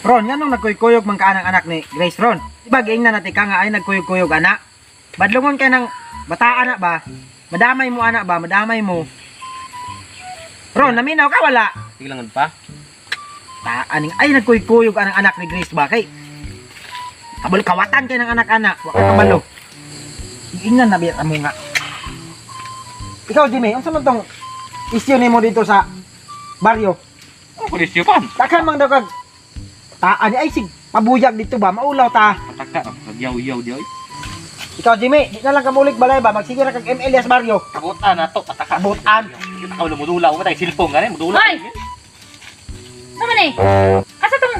Ron, nganong nagkuyog-kuyog man ka ang anak ni Grace Ron? Diba giingnan natin ka nga ay nagkuyog-kuyog ana? Badlungon kay ng bataan na ba? Madamay mo ana ba? Madamay mo. Ron, naminaw ka wala? Sige lang pa. Taan ay nagkuyog-kuyog ang anak ni Grace ba kay? Kabalo kawatan kay ng anak-anak, wa ka kabalo. Giingnan na biya mo nga. Ikaw Jimmy, unsa man tong issue nimo dito sa baryo? Ano ko nisyo pan? Takhan mang daw kag taan ay sig pabuyag dito ba? Maulaw ta. Pataka, nagyaw-yaw di oy. Ikaw Jimmy, di na lang ka mulig balay ba? Magsige ra kag MLS baryo. Kabutan na to, pataka. Kabutan. Kita ka mudula, mo tayo silpong gani, mudula. Hoy! Sama ni? Asa tong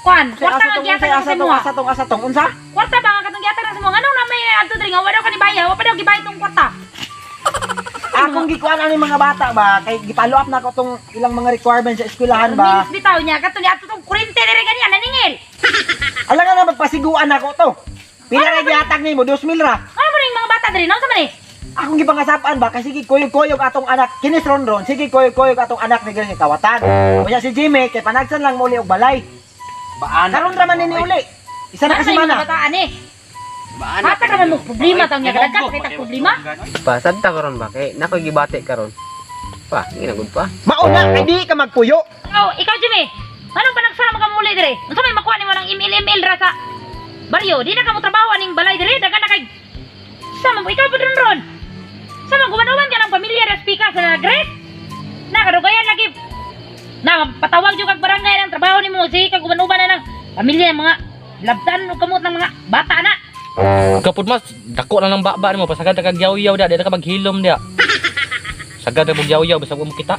kuan? Kwarta Asa nga tong gihatag asa sa tong mo. asa tong asa tong unsa? Kwarta ba nga katong gihatag sa mo? Nganong na may adto diri nga wa daw kanibaya, wa pa daw gibayad tong kwarta. Akong gikuan ani mga bata ba kay gi-follow up na ko tong ilang mga requirements sa eskwelahan ba. Minutes bitaw niya kato ni adto tong kurente diri ganiya naningil. Ala nga na magpasiguan ako to. Pila ra gihatag nimo 2,000 ra. Ano ba ning mga bata diri? Naunsa man ni? Akong gipangasapan ba kay sige kuyog-kuyog atong anak kinis ron ron sige kuyog-kuyog atong anak ni Grace kawatan. Unya si Jimmy kay panagsan lang muli og balay. Baan. Karon ra man nini uli. Isa na Ano kasi yung mana. mga bataan eh? Baan. Hatag naman mo problema taong niya kadaghan kay tag problema. Pa, sadta karon ba? Kay nakoy gibati karon. Pa, ginagod pa. Mauna kay di ka magpuyo. Oh, ikaw Jimmy. Anong panagsara ka muli dire? Unsa may makuha nimo ng ML ML ra sa baryo? Di na ka mo trabaho aning balay dire, daghan na kay Sa man ikaw pa dun ron. Sa man gumanuman ka ng pamilya ra speaker sa Grace. Na kadugayan lagi. Na patawag jud kag barangay ng trabaho nimo sige kag gumanuman na ng pamilya mga labtan og kamot ng mga bata na. Kapod mas dako na lang baba nimo pasagad ka kag yaw-yaw dia, di na ka maghilom dia. Sagad ka yaw-yaw basta mo kita.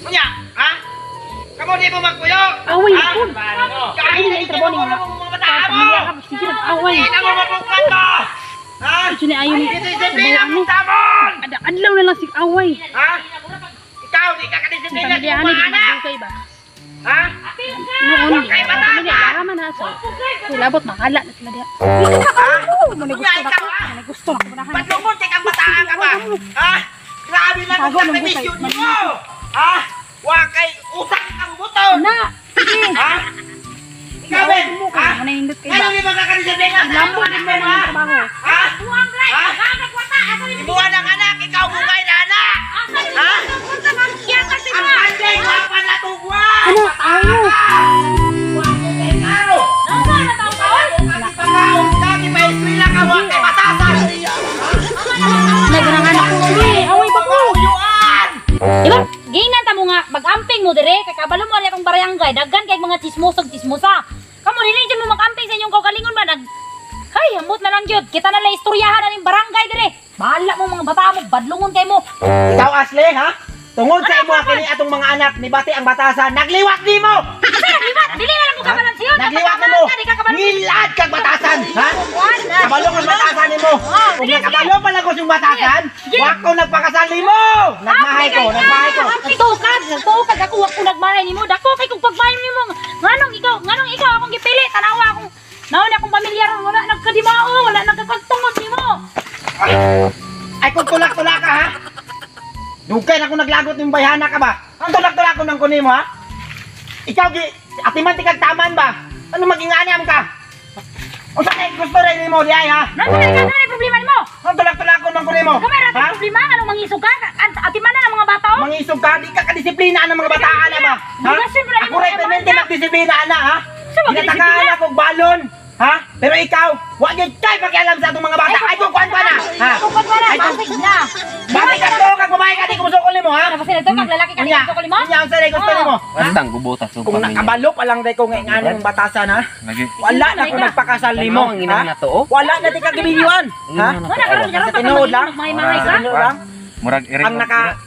Unya, ha? Kamo di mo magpuyo. Away ko. Kain na yung trabaho ni mga mga Pamilya ka, sige nag-away. Hindi na mo mabuklat mo. Ha? Ito ni ayaw ni Disiplina mo tamon. Ada adlaw na lang sig away. Ha? Ikaw di ka kadisiplina Pamilya sa ani mga anak. di ba? Ha? Noon, Kay bata pamilya laman ha so. Kulabot makala na sila diha. Ha? Mo na Unya, gusto na ikaw, ko. ha? Mo na gusto na ko na. Badlungon kay kang bataan ka ba? Ha? Grabe na Tago kung ng sakripisyo bukay. nimo. Ha? Wa kay utak kang buton. Na, sige. Ha? Ikaw Ben, Mo ha? kay mo na indot kay ba. Ngayon di ba kakadisiplina sa Lambo mga din anak mo mo, ha? ng trabaho. Ha? Buang Grace, Ha? kag kwarta asa ni Ibuwan ang anak, ikaw bungay na anak. Asa ni Ha? kwarta nga gihatag sa Ang mo? kandeng wa pa natugwa. Ano? Ayaw. Wa kay karo. Naunsa na taong kaon? Pagkaon ka, di pa eskwela ka, wa kay batasan. Nagrangan ako. Sige, away ba ko? Uyuan! Diba? Giingnan ta mo nga mag-amping mo dire kay kabalo mo ani akong barangay daghan kay mga chismosog chismosa. Kamo dili jud mo mag-amping sa inyong kaugalingon ba nag Hay, ambot na lang jud. Kita na lang istoryahan aning barangay dire. Bahala mo mga bata mo, badlungon kay mo. Ikaw Ashley, ha? Tungod sa Ano, imo ano, kini atong mga anak ni bati ang batasan, nagliwat nimo. Asa nagliwat? Dili na lang mo kabalansiyon. Nagliwat nimo. Ngilad kag batasan, ha? Kabalo kag batasan nimo. Oh, Kung sige, sige. nakabalo pala ko yung batasan, Sige. wa ko nagpakasal nimo. Nagmahay ko, nagmahay ko. Tukad, tukad ako wa ko nagmahay nimo. Dako kay kung pagmahay nimo. Nganong ikaw akong gipili, tanawa akong naon akong pamilya ron wala nagkadimao, wala nagkakagtungod nimo. Ay kung tulak-tulak ka, ha? Dugay na kung naglagot ng bayhana ka ba? Ang tulak-tulak ko nang kunin mo, ha? Ikaw, gi, atiman ti kag taman ba? Ano maging anam ka? Unsa kay gusto rin nimo di ay, ha? Nasa na ka na problema nimo? Ang tulak-tulak ko nang kunin mo? Kamay ra Ha? problema nganong mangisog ka? Atiman na ng mga bata oh. Mangisog ka, di ka kadisiplina ng mga bataan na ba? Ha? Bugasin mo na Ako yung rin mga permente bata. magdisiplina na, ha? Sa magdisiplina? Ginatakaan ako og balon, ha? Pero ikaw, wag gyud kay pakialam sa atong mga bata. Ay kung kuan pa na, ha? Kung kuan pa na, Ay kung basig na. Bakit ka to kag babae ka di kumusukol nimo, ha? Ano ba sila to kag lalaki ka Unya, di mo? unya unsa gusto Oh. nimo? Ha? Bastang gubotas Kung nakabalo pa lang day ko nga ingani ng batasan, ha? Lagi. Wala na ko nagpakasal nimo, Ang ina ha? na to, oh. Wala na di ka gibinyuan, ha? Wala karon karon Sa pa tinuod lang. Magmahay-mahay Sa ka. tinuod lang. Murag iri.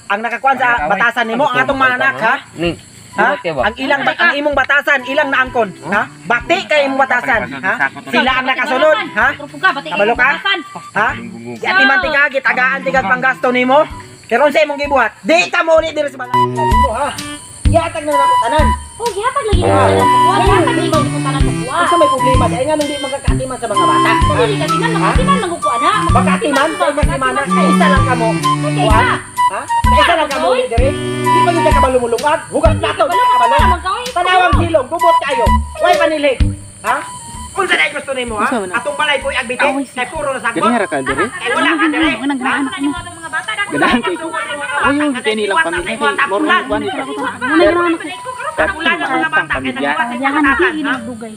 Ang nakakuan sa batasan nimo ang atong mga anak, ha? Ning. Ha? Buhat kay ba? Ang ilang ang imong batasan, ilang naangkon, ha? Bati kay imong batasan, ha? Sila ang nakasunod, ha? Trupo ka, bati Kabalo ka? batasan. Ha? Si ati man tika gitagaan tika panggasto nimo. Pero unsa imong gibuhat? Di ka mo uli diri sa balay nimo, ha? Gihatag na nako tanan. Oh, gihatag lagi nimo tanan sa kuha. Gihatag lagi nimo tanan sa kuha. Unsa may problema di ay nganong di magkakaatiman sa mga bata? Sa dili ka timan, makatiman mangukuha na. Makatiman, kay mas imana, kay isa lang kamo. Kay Kuan? ka. Ha? Naisa lang ka muli diri. Di pa gyud ka kabalo mulungag. Hugas plato, di ka kabalo. Tanawang silong, bubot kayo. Way panilhig. Ha? Unsa na gusto nimo, ha? Atong balay ko'y agbiti, kay puro na sagbot. Diri ra ka diri. Kay wala ka diri. Ganahan nimo atong mga bata. Ganahan ko ikaw. Ayo, kay nilang pamilya kay moro kuan ito. Tapulan ang mga bata kay Pamilya. nagbuhat sa kalatasan, ha?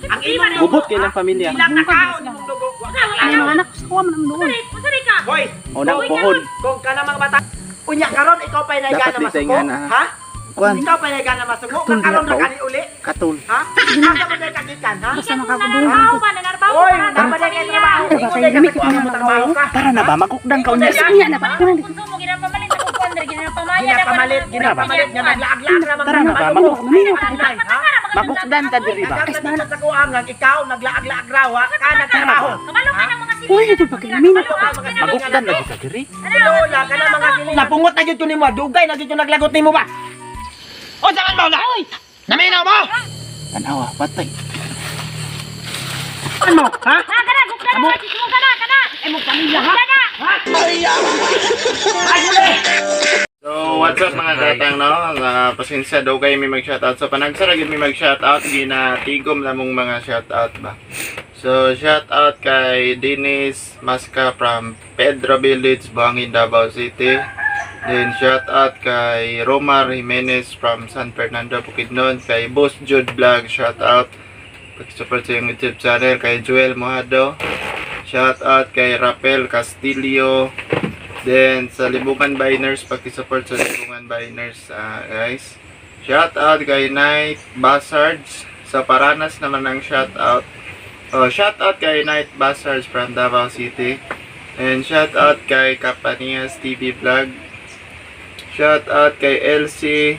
Ang imo na Bubot kay ilang pamilya. Ilang nakaon imong dugo. Wa ka Ay, mga anak sa kuha man ang doon. Unsa ka? Hoy, O na pohon. kung ka na mga bata, unya karon ikaw pa'y Dapat naigana di masuko, sa ingana, ha? ha? Kuan, Ikaw pa'y naigana masuko, Katul karon diha na ka, oh. kani uli, katul. ha? Asa mo na kagikan, ha? Basta nakakudungan. Nanarbaho ba? Nanarbaho Oy, ba? dapat na kay trabaho. Ikaw Kay na lami ka mo trabaho ka. Tara na ba magukdang ka unya. Unya na ba? Kuna di. Konsumo ginapamalit sa kuan diri ginapamaya. Ginapamalit, ginapamalit nga naglaag-laag ra Tara na ba Maminaw ka. ha? Magukdan ta diri ba? Nagkakita sa kuang nga ikaw naglaag-laag raw, ha? Ka nagtrabaho. Kabalo ka ng mga silingan. Uy, ito pa kay maminaw ka. Magukdan lagi ka diri. Lola ka na mga silingan. Napungot na gyud ko nimo, dugay na gyud ko naglagot nimo ba? Unsa man mo na? Naminaw mo? Tanawa, patay. Ano? Ha? Ha, kana, gukdan na, chismo kana, kana. Ay mo pamilya, ha? Ha? Ay, uli! So, what's up mga katang, no? Pasensya daw kayo may mag-shoutout. So, panagsara gyud may mag-shoutout, ginatigom lamong mga shoutout ba. So, shoutout kay Dennis Masca from Pedro Village, Buhangin, Davao City. Then, shoutout kay Romar Jimenez from San Fernando, Bukidnon. Kay Boss Jude Vlog, shoutout. Pag-support sa iyong YouTube channel. Kay Joel Mojado. Shoutout kay Rafael Castillo. Then, sa Libungan Biners, pag-support sa Libungan Biners, guys. Shout out kay Night Buzzards. Sa Paranas naman ang shout out. Oh, shout out kay Night Buzzards from Davao City. And shout out kay Kapanias TV Vlog. Shout out kay LC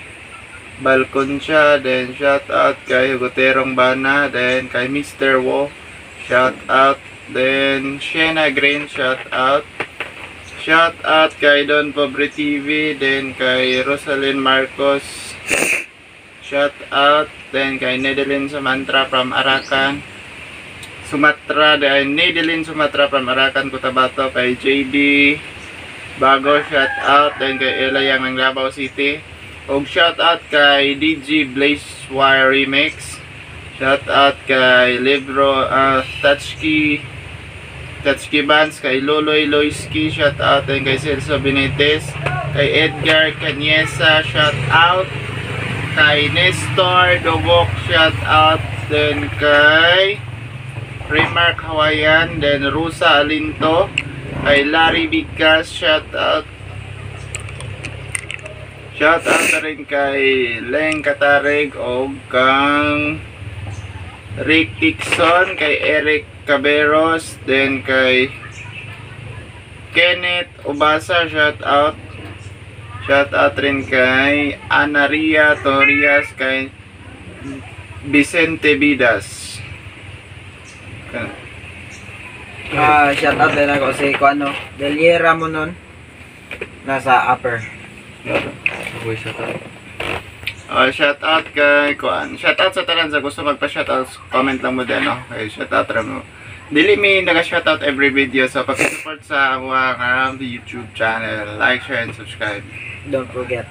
Balconcha. Then shout out kay Hugoterong Bana. Then kay Mr. Wo. Shout out. Then Shena Green. Shout out. Shout out kay Don Pobre TV, then kay Rosalyn Marcos. Shout out then kay Nedelin Sumatra from Arakan. Sumatra, then Nedelin Sumatra from Arakan, Cotabato, kay JD Bago, shout out then kay Ella Yang ng Davao City. Og shout out kay DG Blaze Wire Remix. Shout out kay Libro Touchkey Katsuki Vance, kay Loloy Loiski, shout out, and kay Celso Benitez, kay Edgar Canyesa, shout out, kay Nestor Dogok, shout out, then kay Remark Hawaiian, then Rusa Alinto, kay Larry Bigkas, shout out, shout out na rin kay Leng Katarig o kang Rick Dixon, kay Eric Caberos, then kay Kenneth Obasa, shout out. Shout out rin kay Anaria Torias, kay Vicente Vidas. Ah, shout out din ako si kuano, Deliera mo nun. Nasa upper. Uy, shout out. Shout out kay Kuan. Shout out sa tanan sa gusto magpa-shout out, comment lang mo din, no? Kay shout out ra mo. Dili mi naga-shout out every video, so pag-support sa ako ang YouTube channel, like, share and subscribe. Don't forget.